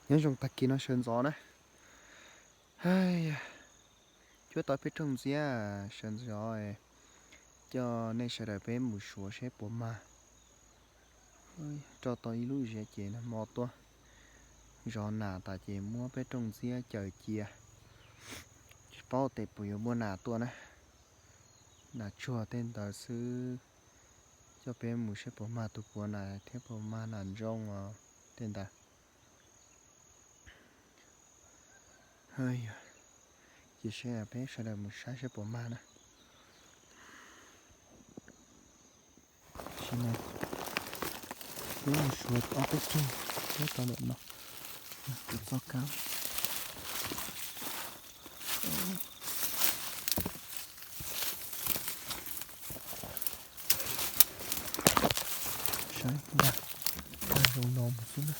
Nyob zoo tag kis no sawv ntxov na. Cuab tau peb rooj ntxiab sawv ntxov, coj nej sawv daws peb mus suav seb puas mag. Rau tau ib lub ziav ces nag hmo tuaj zov nas tas ces muab peb rooj ntxiab caws cia. Tsis paub tias puas yuav muaj nas tuaj na. Nas tsuag tej ntawd xwb. Coj peb mus seb puas mag tus puav nas thiab puas mag nas ntsooj os tej ntawd. Ces seb peb sawv daws mus saib seb puas mag na. Tam sim no peb mus suav ob peb rooj nyob rau ntawm no, kuv txoj kab. Saib ntag, tag zoo no mus xwb na.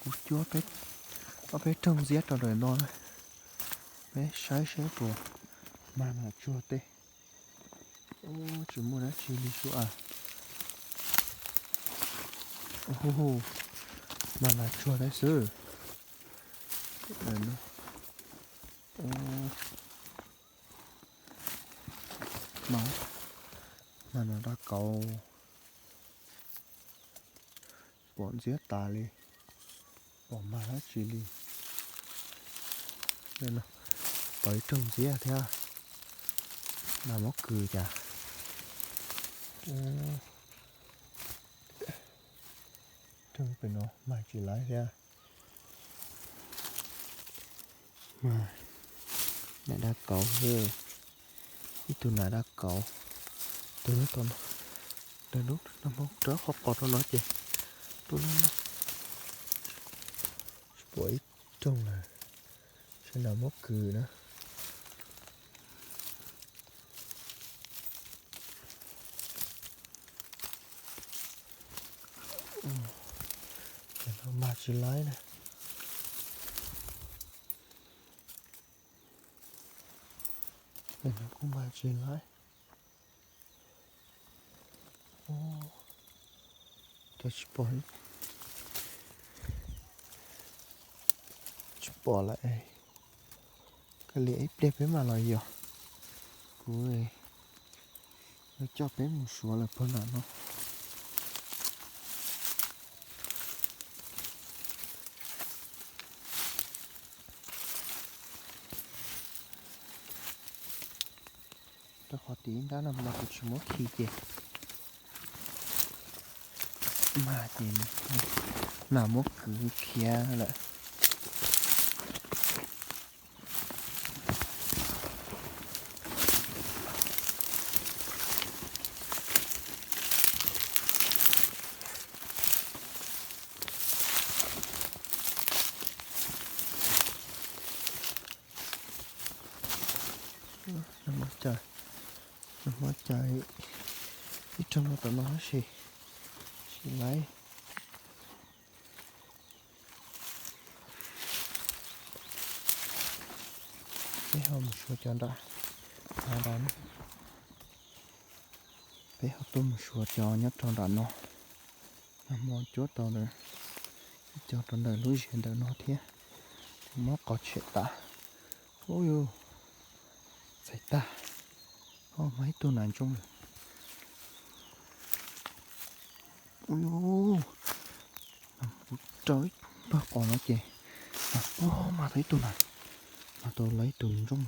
Kuv cuab peb, ob peb rooj ntxiab rau ntawm no na. Peb saib saib puas mag nas tsuag tej. Tsis muaj dab tsi li sua. Mag nas tsuag tej xwb. Mag nas dab kauv. Pom ntxiab tas li, pom mag dab tsi li. Tau ib rooj ntxiab thiab. Nas muab kws cas. Rooj pem no mag tsis laib thiab. Nas dab kauv xwb, ib tug nas dab kauv. Tus nyob tau no, nag hmo rau qhov qos rau no ces tus no tsis pom ib rooj lawm, sawv daws muab kws na. Ces no mag tsis laib na. Ces no kuj mag tsis laib. Cov tsis pom, tsis pom lawm. Kav liam ib pliag peb mam los yos. Kuv yuav coj peb mus suav lawm puag nram no. Rau qhov tim ib nrab no mas kuv tsis muab khi ces mag ces nas muab kwv khiav lawm. Nag hmo caws, nag hmo caws ib rooj no tom no tab sis tsis laib. Peb ho mus suav cov nram hav no, peb ho tuaj mus suav cov nyob rau nram no. Nag hmo cuab tau ib co rau ntawm lub ziav ntawm no thiab, muab qos tshem tas. Ub yus, txais tag. Ho mas ib tug nas ntsooj. Ub yus, kuv rau ib npawg qos no ces mas puag mas tau ib tug nas, mas tau lawv ib tug ntsooj.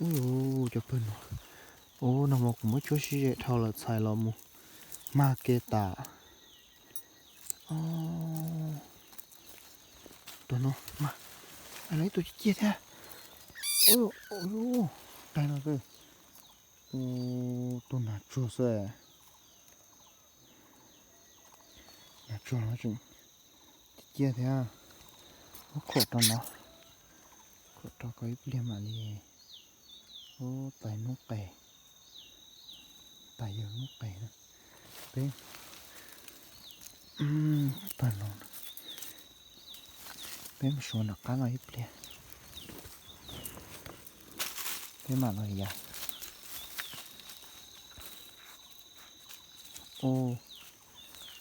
Ub yus, cov pawg no, ub, nag hmo kuv muab cuab sib ze dhau lawm txhais los mus mag ke tas. Tus no mas, lawv ib tug ciaj ciaj thiab. Ub, tais no xwb. Ub, tus nas tsuag xwb. Nas tsuag no tseem ciaj ciaj thiab. Muab khuam rau no, khuam rau koj ib pliag mam li. Ub, tais noob qes, tais yawg noob qes na. Peb, pawg no, peb mus suav nram qab no ib pliag, peb mam los yav. Ub,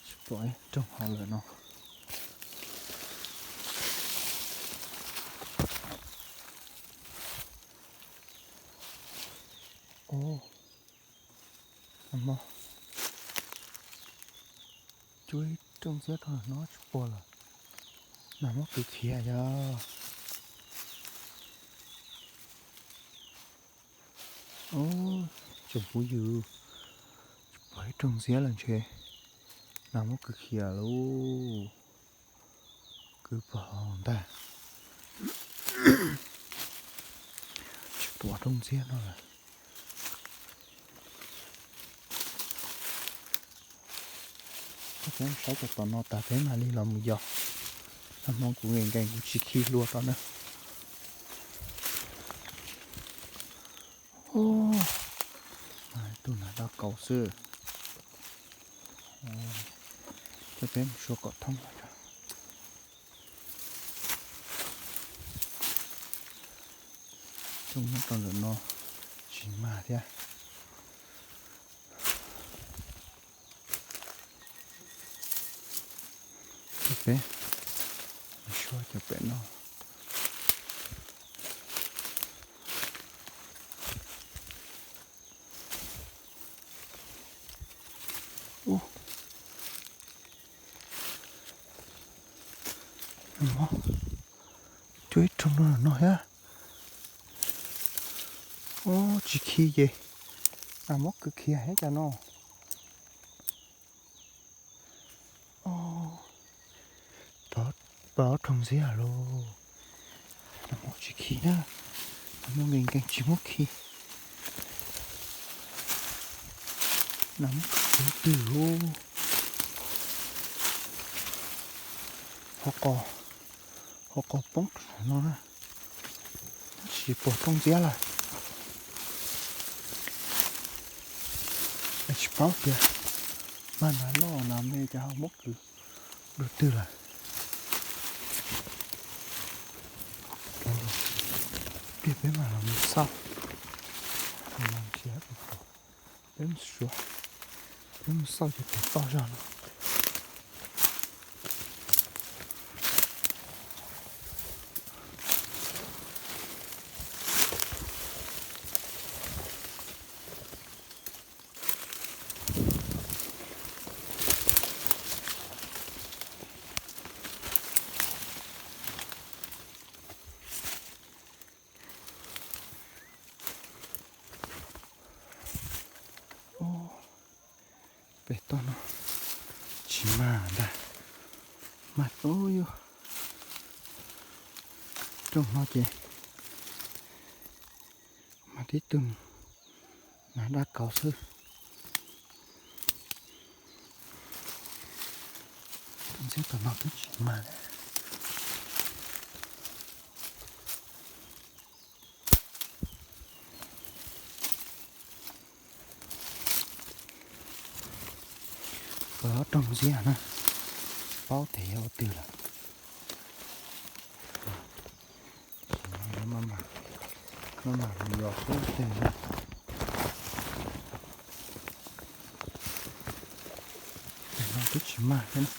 tsis pom ib rooj hauv lawm no. Ub, nag hmo cuab ib rooj ntxiab rau no tsis pom lawm. Nag hmo kwv khiav yog. Ub, tsoom phooj ywg, tsis pom ib rooj ntxiab lawm ntshe nag hmo kwv khiav lauj. Kwv pog ntag. Tsis pom rooj ntxiab no lawm. Peb saib cov tom no tas peb mam li los mus yos. Nag hmo kuv nkees nkees kuv tsis khi hlua rau na. Ub, tus nas daj kaus xwb. Coj peb mus sua kom thoob. Rooj nyob rau ntawm no tsis mag thiab. Coj peb mus sua cov pem no. Ub, cuab ib rooj no no thiab. Ub, tsis khi ces nag hmo kwv khiav thiab cas no. Ub, pom rooj ntxiab lauj. Nag hmo tsis khi na, nag hmo nkees nkees tsis muab khi. Nag hmo kwv twg lauj. Ho qos, ho qos poob no na. Tsis pom rooj ntxiab lawm. Tsis paub tias mag nas loj nas me cas ho muab kwv dua twg lawm. Pliag peb mam los mus xauj. Peb mus suav, peb mus xauj cov tes toj zog no. Pem toj no tsis mag ntag, mag tub yug. Rooj no ces mag tib tug nas daj kaus xwb. Ntxhiab tom no twb tsis mag. Koj rooj ntxiab na, paub tias yog ua twg lawm. Maj mam mus yos xwb tej no. Tej no twb tsis mag thiab na.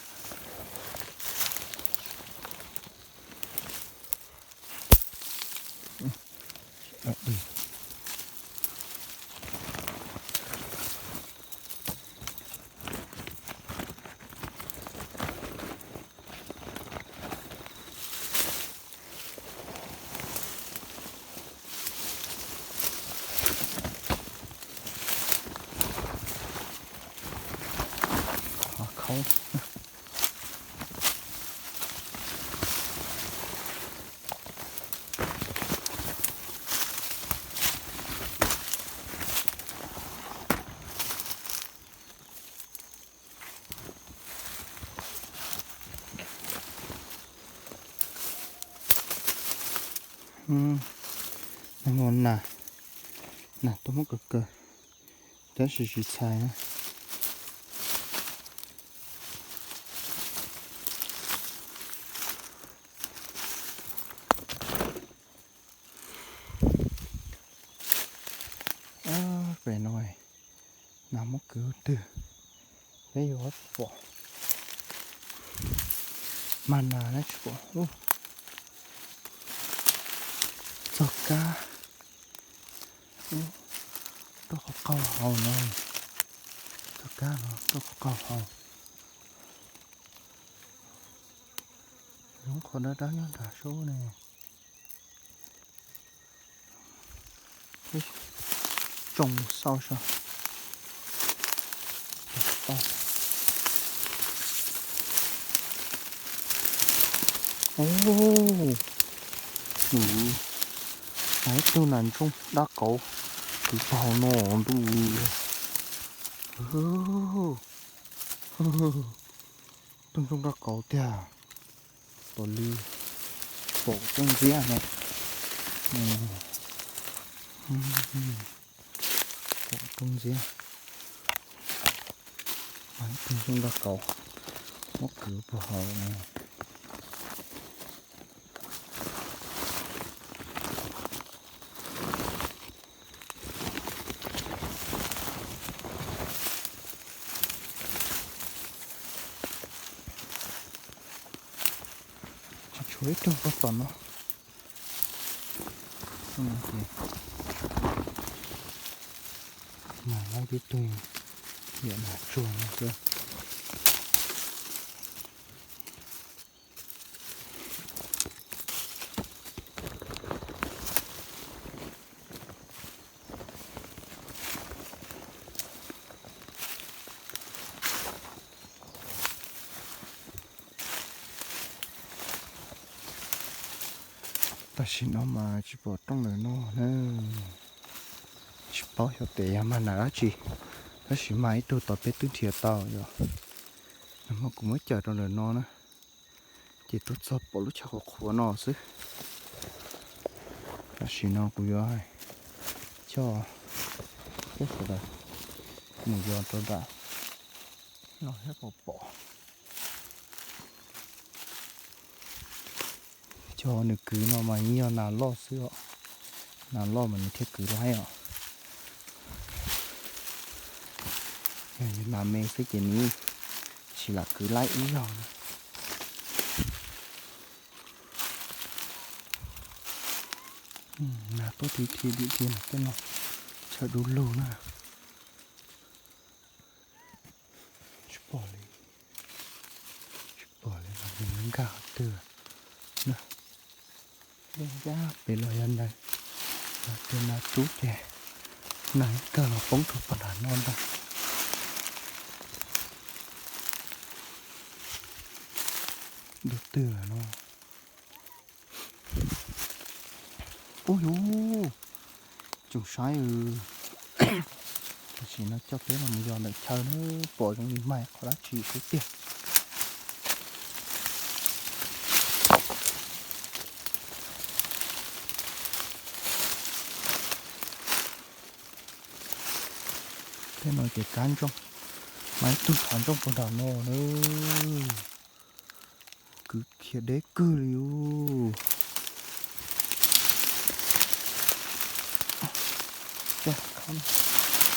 Qhov khaub. Neeg ua nas, nas tuaj muab kaw kaw, tab sis tsis txhais na. Pem no nas muab kwv twg, Peb yuav tsis pom, mas nas na tsis pom. Txog kab, rau qhov qaug hau no, txog kab no rau qhov qaug hau. Zoo qhov dawb dawb nyob nram sub ne. Tsoo xauj so. Ub, ub, ib tug nas ntsooj dab qauv, tus tau no ntuj. Tug ntsooj dab qauv tiag. Pom li, pom rooj ntxiab no. Pom rooj ntxiab. Tus ntsooj dab qauv, muab kwv puag hauv. Tsis tshuav ib tug rau tom no. Mas lawv tib tug yam nas tsuag no xwb. Tam sim no mas tsis pom rooj ntawm no na. Tsis paub xyov tes yog mag nas dab tsi, tab sis mag ib tug tod peb twb nrhiav tau yom. Nag hmo kuv muab cawm rau ntawm no na, ces tuaj txog pom lub chaw qhuav qhuav no xwb. Tam sim no kuv yuav coj peb sawv daws mus yos rau nram no thiab pom pom. Cov nws kwv no mas yeej yog nas loj xwb os. Nas loj mas nws thiaj kwv laib os. Yog yus nas me xwb ces nws tsis lam kwv laib ib zaug na. Nas tuaj thib thib dim thiab tej no, chaw du lug na. Tsis pom li, tsis pom li mas yus nkag qhov twg na. Yeej ncaj pem los yog ntawd, los tias nas rub ces nas ib kawg los poob rau pog nram no ntag. Dub twg lawm no. Ub yus, tsoom saib, tam sim no coj peb los mus yos ntawm chaw na, pom zoo li mag qhov dab tsi xwb tiag. Tej no ces kab ntsooj, mas ib tug qhov ntsooj puag nram no na. Kwv khiav deb kawg li ub. Coj,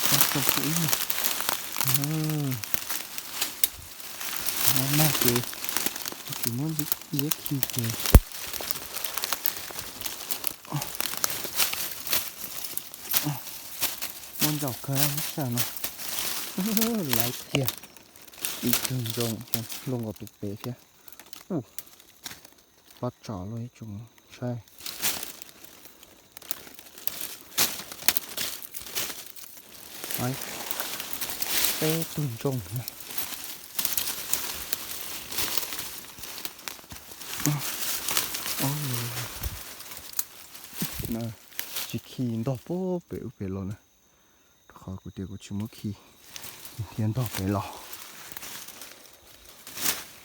coj kuv ib no. Mag ces, ces muab ntiab khi ces muab ntsaum kawg sab no. Laiv tiag, ib tug ntsooj thiab, luaj nkaus tus pem thiab. Ub, pab tsom los ib tsoom saib. Peb tug ntsooj na. Tsis khi ntog puag pem ub pem los na, rau qhov kuv tias kuv tsis muab khi, thiaj ntog pem los.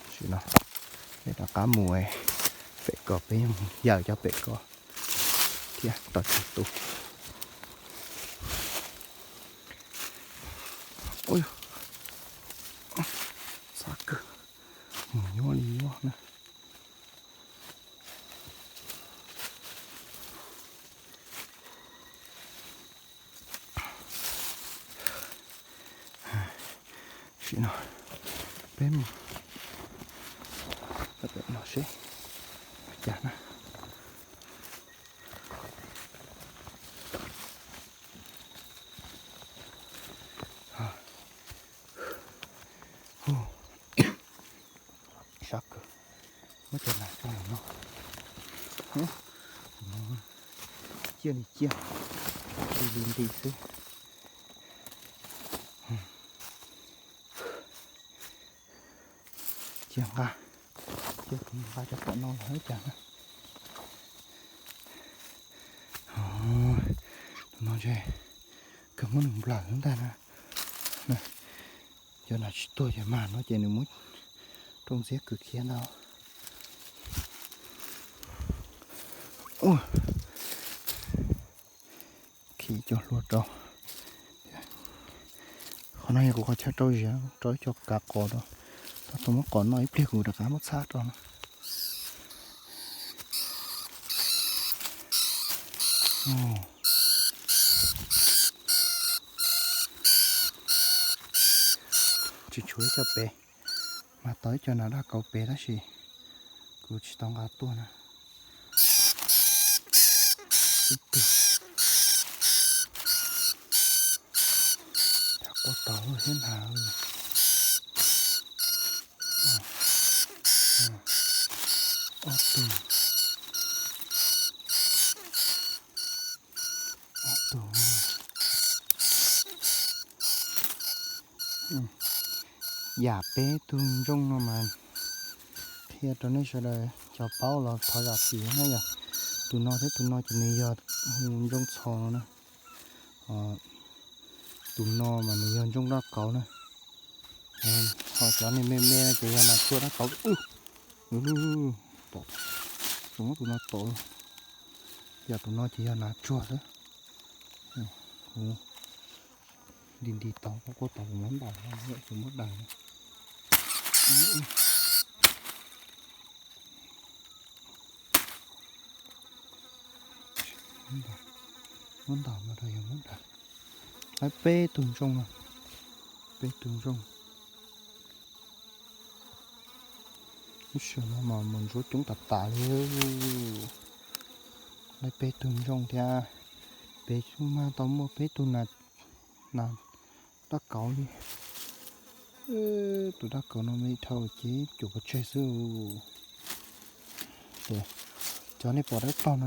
Tam sim no peb rov qab mus pem ko, peb yuav mus yawm cov pem ko thiab tom tsis tu. Ub, txav kawg, mus nyuaj li nyuaj na. Tam sim no Peb mus no seb cas na. Sab kawg, muab cov nas coj los no. Ciaj li ciaj, li li nti xwb. Cia nqa, cia nqa cov tom no los cas na. Tus no ntshe kawg muab nws nplawm ntag na. Cov nas tsis tuag ces mas no ces nws muab rooj ntxiab kwv khiav ntag. Khi cov hlua rau. Qhov no yog kuv qhov chaw rau ziav rau ib co kav qos rau. Tau tus muab qos noj ib pliag kuv rov qab muab txhab rau no. Tsis tshuav ib co pem, mas tau ib co nas daj kauv pem tab sis kuv tsis tau nqa tuaj na. Ib tug, quaj tau lub thiab na. Ob tug, ob tug. Yam peb tug ntsooj no mas qhia rau nej sawv daws cov paub los thov zam txim na yom. Tus no thiab tus no ces nws yog ntsooj txho no na. Tus no mas nws yog ntsooj daj kauv na. Ho cov niag me me no ces yog nas tsuag daj kauv. Tom, tus no tom, yog tus no ces yog nas tsuag xwb. Nti nti tau, quaj quaj tau, kuv muab ntaus, kuv muab daws. Muab ntaus no rau yog muab daws. Laib peb tug ntsooj no, peb tug ntsooj. Lub sij hawm no mas mus ntsuab coob tas tas li. Laib peb tug ntsooj thiab, peb tug mas tau muaj peb tug nas daj kauv li. Tus daj kauv no me dhau ces cuam pov tseg xwb. Ces cov nej pom dawb paug no,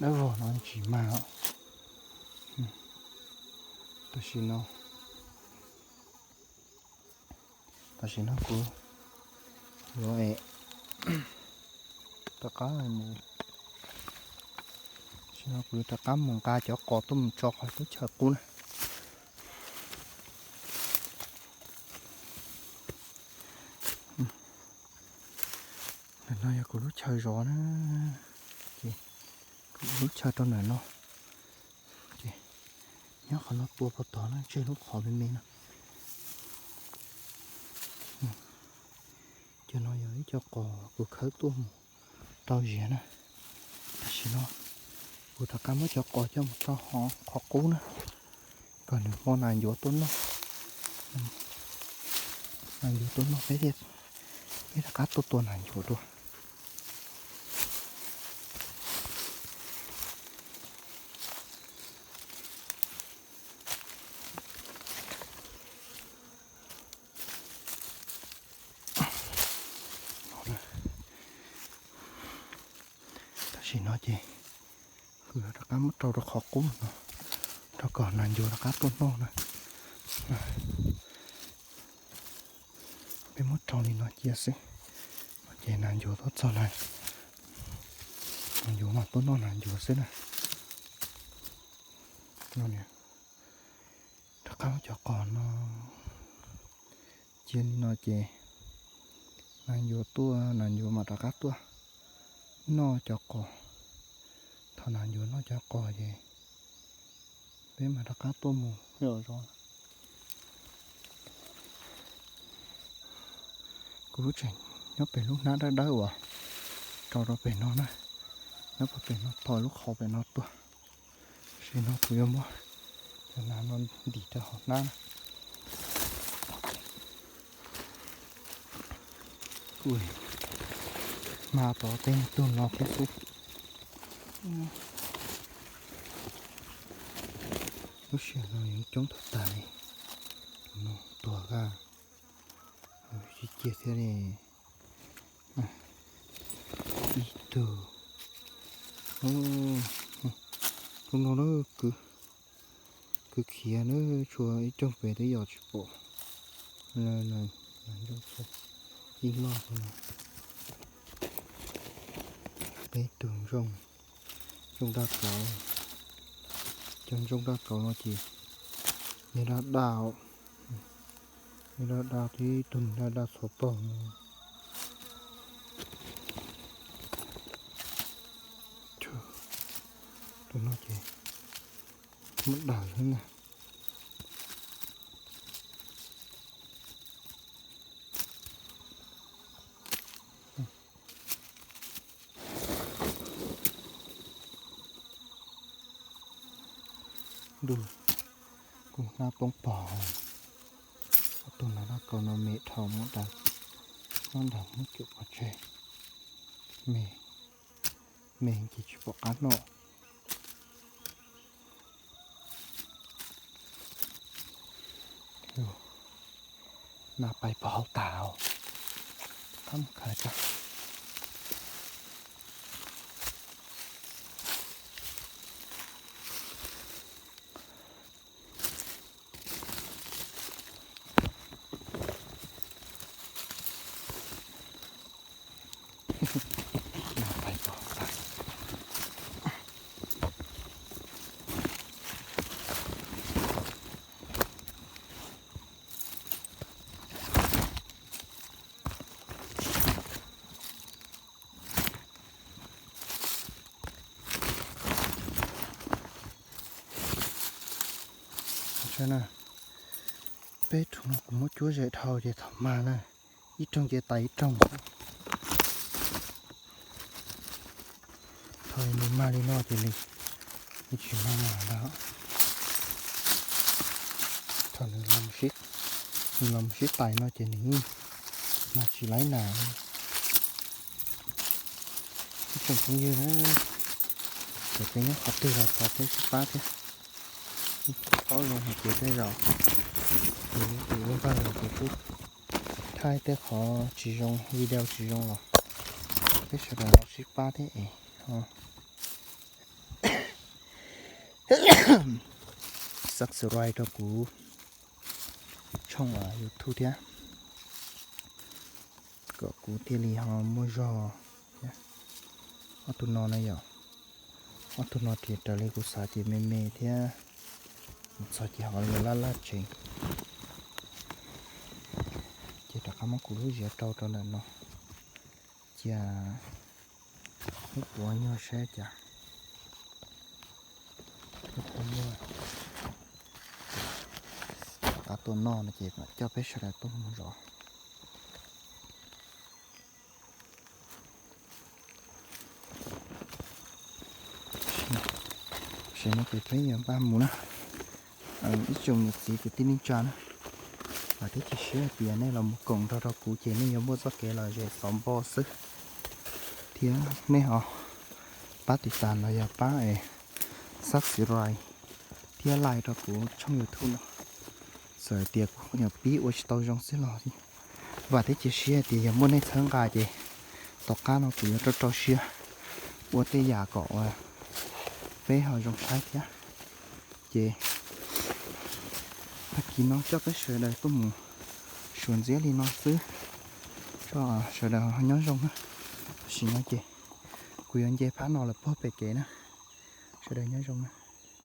dawb vog no tsis mag os. Tam sim no, tam sim no kuv yuav rov qab mus, tam sim no kuv yuav rov qab mus nqa cov qos tuaj mus tso qhov lub chaw qub na. Ntawm no yog kuv lub chaw zov na, ces kuv lub chaw rau ntawm no, ces nyob qhov no tua puag tod na, tseg lub qhov me me no. Cov no yog ib co qos kuv khawb tuaj mus rau ziav na. Tam sim no kuv rov qab muab cov qos coj mus rau hauv qhov qub na, kom nws muaj nas ncuav tuaj noj. Nas ncuav tuaj noj peb thiaj, peb rov qab tuaj tua nas ncuav dua. Tam sim no ces kuv yuav rov qab muab rau rau qhov qub no, rau kom nas ncuav rov qab tuaj noj na. Peb muab rau li no cia xwb, ces nas ncuav tuaj txog na, nas ncuav mas tuaj noj nas ncuav xwb na. Rov qab muab cov qos no cia li no ces nas ncuav tuaj, nas ncuav mam rov qab tuaj noj cov qos. Thaum nas ncuav noj cov qos ces peb mam rov qab tuaj mus peb zov. Kuv lub tseem nyob pem lub hnab dawb dawb uas rau rau pem no na, nyob puag pem no tho lub qhov pem no tuaj. Tam sim no kuv yuav muab cov nas no ntim rau hauv hnab na. Ui, hma tod teb tug no thiab xwb. Lub sij hawm no yeej coob tag tas li. Tus no tuag qa, tsis cia thiab li. Ib tug. Tus no na, kwv khiav na, tshuav ib rooj pem twb yos tsis pom. Ib loj no. Peb tug ntsooj, ntsooj daj kauv. Cov ntsooj daj kauv no ces yog daj daj, yog daj daj, tib tug daj daj txhua paug no. Tus no ces muab daws xwb na. Ntuj, kuv hnab poob pog. Ob tug no daj kauv no me dhau, muab daws, muab daws muab cuam pov tseg. Me, me ces tsis pom qab noj. Nas pais pov hauv tas os. Qab mus khaws tso. Peb rooj no kuv muab cuab ze dhau ces thaum mag na, ib rooj ces tais ib rooj. Thaum nws mag li no ces nws, nws tsis mag nas lawm. Thaum nws los, nws los mus sib tais no ces nws yeej mag tsis laib nas li. Ib tsoom phooj ywg na, ces peb nyob qhov twg los thov peb sib pab thiab. Paub zoo hais tias tej zaum kuv tus ua vaj los ces kuj thaij tej qhov tsis zoo, video tsis zoo los peb sawv daws los sib pab thiab es ho subscribe rau kuv tshooj YouTube thiab, kom kuv thiaj li ho muaj zog thiab. Ob tug no na yom, ob tug no ces raws li kuv xav ces me me thiab, txog ces ho yuav laj laj tsees. Ces rov qab muab kuv lub ziav rau rau ntawm no, cia ib puas nyuag saib cas. Rov qab tuaj noj no ces mam coj peb sawv daws tuaj mus zov. Tam sim no ces peb yuav npaj mus na. Ib tsoom niam txiv kwv tij neej tsa na, vam thiab cia siab hais tias nej los mus koom nrog rau kuv ces nej yuav muaj txoj kev lom zem xov npog xwb, thiab nej ho pab tiv tas los yog pab es subscribe thiab like rau kuv tshooj YouTube no. Txawm tias kuv nyuam pib ua tsis tau zoo xwb los vam thiab cia siab hais tias yog muaj nej txhawb nqa ces tom qab no kuv yuav rau rau siab ua tej yam kom peb ho zoo saib thiab. Ces tag kis no coj peb sawv daws tuaj mus suav ntxiab li no xwb, tso sawv daws nyob zoo na. Tam sim no ces kuv yuav nce phab no lawm puag pem kev na, sawv daws nyob zoo na.